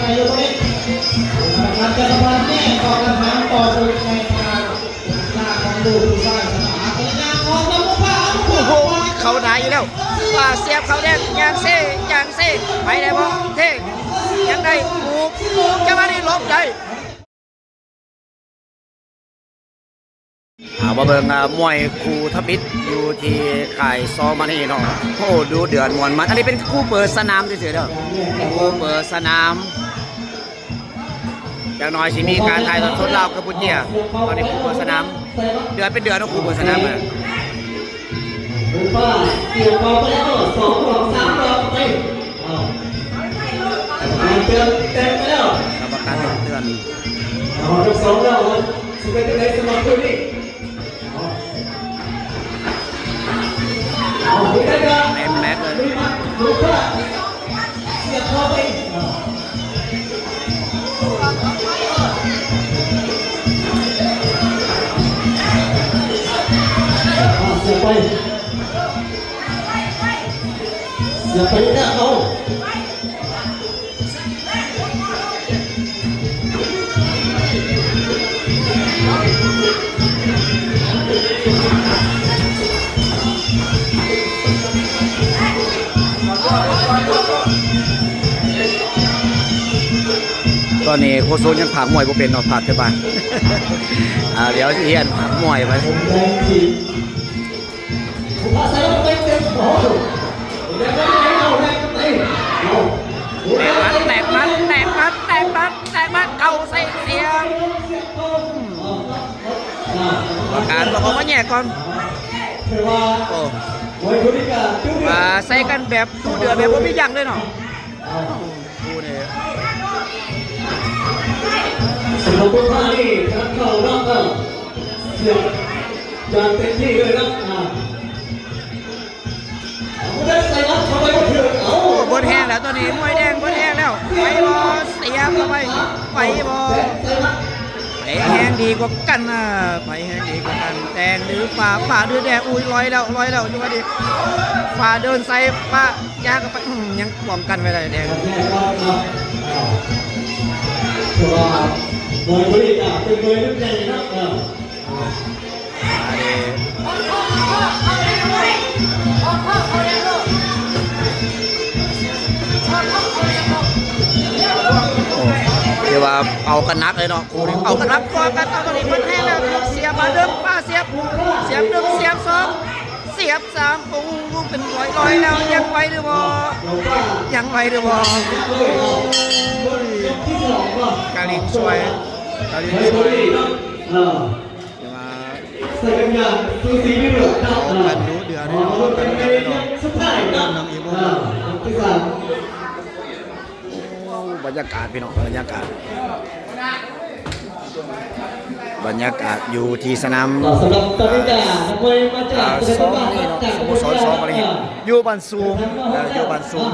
ໂອ້ໂຫ ເຂົ້າໜາອີກແລ້ວ ວ່າສຽບເຂົ້າແດງ ຍ່າງເຊ ຍ່າງເຊ ໄປໄດ້ບໍ່ ເທ ຍັງໄດ້ ປູກ ປູກ ຈັງຫວະນີ້ຫຼົບໄດ້. ເອົາມາເບິ່ງ ອ່າ ມວຍຄູ່ທຳອິດຢູ່ທີ່ຄ້າຍຊໍມານີເນາະ. ໂອ້ ດຸເດືອດມ່ວນມັນ. ອັນນີ້ເປັນຄູ່ເປີດສະໜາມຊື່ໆເດີ ຄູ່ເປີດສະໜາມ. ຈັກໜ່ອຍຊິມີການຖ່າຍທອດສົດລາວກັມປູເຈຍ. ຕອນນີ້ຄູ່ເປີດສະໜາມ ເດືອດເປັນເດືອດເນາະ ຄູ່ເປີດສະໜາມ. ກຳມະການເຕືອນ ເອົາທັງສອງແລ້ວ ຊິເປັນຈັ່ງໃດສຳລັບຄູ່ນີ້? ເຕັມແມັດເລີຍ ສຽບເຂົ້າໄປ ສຽບໄປ ສຽບໄປ ເອົາ. ຕອນນີ້ໂຄຊົນຍັງພາກມວຍບໍ່ເປັນເນາະ ພາກແຕ່ບ້ານ. ອ່າ ດຽວຊິຮຽນພາກມວຍໄປ. ແຕກໝັດ ແຕກໝັດ ແຕກໝັດ ແຕກໝັດ ແຕກໝັດ ເຂົ້າໃສ່ສຽບ ກຳມະການຕ້ອງອອກມາແຍກກ່ອນ. ໂອ້ ວ່າໃສ່ກັນແບບດຸເດືອດ ແບບບໍ່ມີຢັ້ງເລີຍເນາະ. ຄູ່ນີ້ ສຳລັບຜູ້ທ້ານີ້ ທາງເຂົ້ານຳ ສຽບຢ່າງເຕັມທີ່ເລີຍນະ. ໂອ້ ເບິດແຮງແລ້ວຕອນນີ້ ມວຍແດງເບິດແຮງແລ້ວ. ໄປບໍ່ ສຽບເຂົ້າໄປ ໄປບໍ່ ໃຜແຮງດີກວ່າກັນນະ ໃຜແຮງດີກວ່າກັນ ແດງຫຼືຟ້າ ຟ້າຫຼືແດງ. ອຸ້ຍ ລອຍແລ້ວ ລອຍແລ້ວ ຢູ່ວ່າດີ ຟ້າເດີນໃສ່ ຟ້າ ຍາກເຂົ້າໄປ ອືມ ຍັງປ້ອງກັນໄວ້ໄດ້ແດງ. ເພາະວ່າມວຍຜູ້ນີ້ກໍເປັນມວຍລຸ້ນໃຫຍ່ເນາະ. ໂອ້ ຖືວ່າເອົາກັນໜັກເລີຍເນາະ ຄູ່ນີ້ ເອົາກັນໜັກກວ່າກັນ. ຕອນນີ້ເບິດແຮງແລ້ວ ສຽບມາ ດຶງ ຟ້າ ສຽບ ສຽບ ໜຶ່ງ ສຽບ ສອງ ສຽບ ສາມ ໂອ້ ເປັນລອຍໆແລ້ວ ຍັງໄຫວຫຼືບໍ່ ຍັງໄຫວຫຼືບໍ່? ໂອ້ຍ ກາລິງຊ່ວຍ ກາລິງຊ່ວຍ ແຕ່ວ່າ ໃສ່ກັນຢ່າງສູສີເດືອດ ເອົາກັນດຸເດືອດເນາະ ເອົາກັນດຸເດືອດເນາະ ສຸດທ້າຍເນາະ ນຳອີກບໍ່ ທີ່ສາມ. ໂອ້ ບັນຍາກາດພີ່ນ້ອງ ບັນຍາກາດ ບັນຍາກາດຢູ່ທີ່ສະໜາມ ສຳລັບຕອນນີ້ ນັກມວຍມາຈາກ ອ່າ ສອງນີ້ເນາະ ສະໂມສອນສອງ ຢູ່ບ້ານສູງ ເອີ ຢູ່ບ້ານສູງ.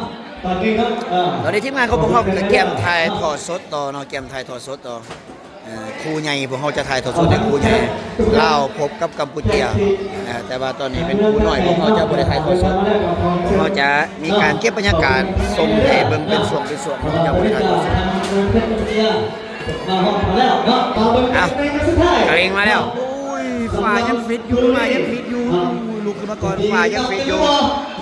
ຕອນນີ້ທີມງານຂອງພວກເຮົາກໍກຽມຖ່າຍທອດສົດຕໍ່ເນາະ ກຽມຖ່າຍທອດສົດຕໍ່. ເອີ ຄູ່ໃຫຍ່ ພວກເຮົາຈະຖ່າຍທອດສົດໃຫ້ຄູ່ໃຫຍ່ ລາວພົບກັບກຳປູເຈຍ. ເອີ ແຕ່ວ່າຕອນນີ້ເປັນຄູ່ນ້ອຍ ພວກເຮົາຈະບໍ່ໄດ້ຖ່າຍທອດສົດ ພວກເຮົາຈະມີການເກັບບັນຍາກາດສົ່ງໃຫ້ເບິ່ງເປັນຊ່ວງເປັນຊ່ວງ ພວກເຮົາຈະບໍ່ໄດ້ຖ່າຍທອດສົດ. ເອົາ ກະເລັງມາແລ້ວ ໂອ້ຍ ຟ້າຍັງຟິດຢູ່ ຟ້າຍັງຟິດຢູ່ ລຸກຂຶ້ນມາກ່ອນ ຟ້າຍັງຟິດຢູ່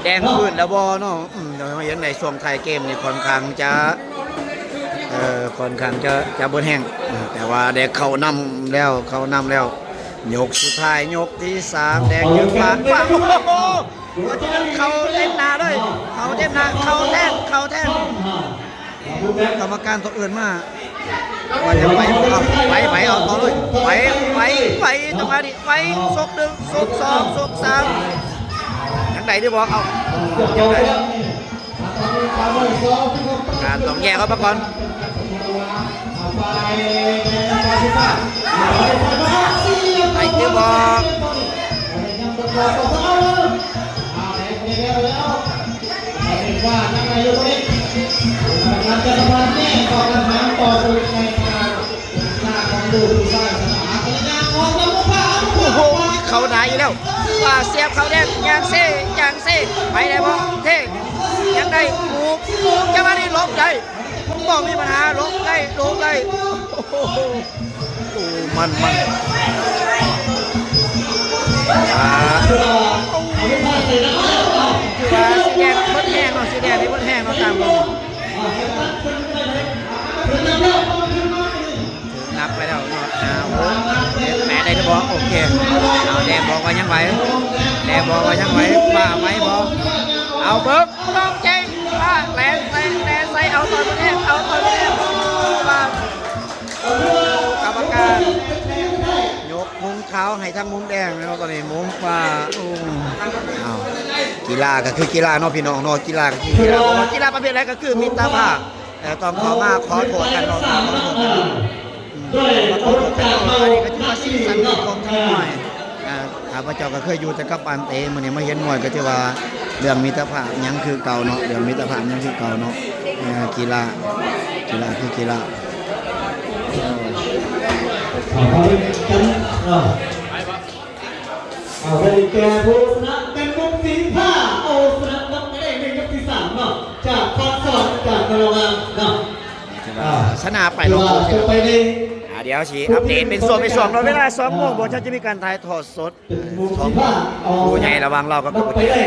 ແດງຟື້ນແລ້ວບໍ່ເນາະ? ອືມ ດຽວເຮົາເຫັນໃນຊ່ວງທ້າຍເກມນີ້ ຂ້ອນຂ້າງຈະ ເອີ ຂ້ອນຂ້າງຈະ ຈະເບິດແຮງ ເອີ ແຕ່ວ່າໄດ້ເຂົ້ານຳແລ້ວ ເຂົ້ານຳແລ້ວ ຍົກສຸດທ້າຍ ຍົກທີສາມ ແດງຢືນປາກ ປາກ ໂອ້ໂຫ ເຂົ້າເຕັມໜ້າເລີຍ ເຂົ້າເຕັມໜ້າ ເຂົ້າແທງ ເຂົ້າແທງ ກຳມະການຕ້ອງເອີ້ນມາ ວ່າຈະໄປບໍ່ ໄປ ໄປ ເອົາຕໍ່ເລີຍ ໄປ ໄປ ໄປ ຈັງຫວະນີ້ ໄປ ສົກໜຶ່ງ ສົກສອງ ສົກສາມ ຍັງໄດ້ຫຼືບໍ່? ເອົາ ຍັງໄດ້ ການຕ້ອງແຍກອອກມາກ່ອນ ໄປຄືບໍ່? ໂອ້ໂຫ ເຂົ້າໜ້າອີກແລ້ວ ວ່າສຽບເຂົ້າແດງ ຍ່າງເຊ ຍ່າງເຊ ໄປໄດ້ບໍ່? ເທ ຍັງໄດ້ ປູກ ປູກ ຈັງຫວະນີ້ຫຼົບໄດ້ ບໍ່ມີບັນຫາ ຫຼົບໄດ້ ຫຼົບໄດ້ ໂອ້ໂຫ ໂອ້ ມັນ ມັນ ອ່າ ໂອ້ ຖືວ່າສີແດງເບິດແຮງເນາະ ສີແດງນີ້ເບິດແຮງເນາະ ຕາມເບິ່ງ ຖືກນັບໄປແລ້ວເນາະ ຫ້າ ຫົກ ເຈັດ ແປດ ໄດ້ຫຼືບໍ່? ໂອເຄ ເອົາ ແດງບອກວ່າຍັງໄຫວ ແດງບອກວ່າຍັງໄຫວ ຟ້າໄຫວບໍ່? ເອົາ ເບິ່ງ ລອງເຈັງ ຟ້າແລ່ນໃສ່ ແລ່ນໃສ່ ເອົາ ຕໍ່ບໍ່ໄດ້ ເອົາ ຕໍ່ບໍ່ໄດ້ ໂອ້ ກຳມະການຍົກທຸງຂາວໃຫ້ທາງມຸມແດງແລ້ວ ຕອນນີ້ມຸມຟ້າ ໂອ້ ເອົາ ກິລາກໍຄືກິລາເນາະ ພີ່ນ້ອງເນາະ ກິລາກໍຄືກິລາ ບໍ່ວ່າກິລາປະເພດໃດກໍຄືມິດຕະພາບ ເອີ ຕ້ອງເຂົ້າມາຂໍໂທດກັນເນາະ ຕ້ອງຂໍໂທດກັນເນາະ ອືມ ມາຂໍໂທດກັນເນາະ ອັນນີ້ກໍຖືວ່າສີສັນຂອງທາງມວຍ ອ່າ ຂ້າພະເຈົ້າກໍເຄີຍຢູ່ແຕ່ກັບປານເຕ ມື້ນີ້ມາເຫັນມວຍກໍຖືວ່າເລື່ອງມິດຕະພາບຍັງຄືເກົ່າເນາະ ເລື່ອງມິດຕະພາບຍັງຄືເກົ່າເນາະ ເອີ ກິລາ ກິລາຄືກິລາ ເອົາ ເອົາ ໄດ້ແກ່ຜູ້ຊະນະເປັນມຸມສີຟ້າ ເອົາຊະນະນັບໄປໄດ້ໃນຍົກທີສາມເນາະ ຈາກພັກສອນ ຈາກຄະລາວານເນາະ ຊະນະໄປເນາະ ຖືວ່າຈົບໄປໃນ ອ່າ ດຽວຊິອັບເດດເປັນຊ່ວງເປັນຊ່ວງເນາະ ເວລາສອງໂມງ ບໍ່ ຈະມີການຖ່າຍທອດສົດ ເປັນມຸມສີຟ້າ ເອົາ ຄູ່ໃຫຍ່ລະຫວ່າງລາວກັບກຳປູເຈຍ ນັບໄປໄດ້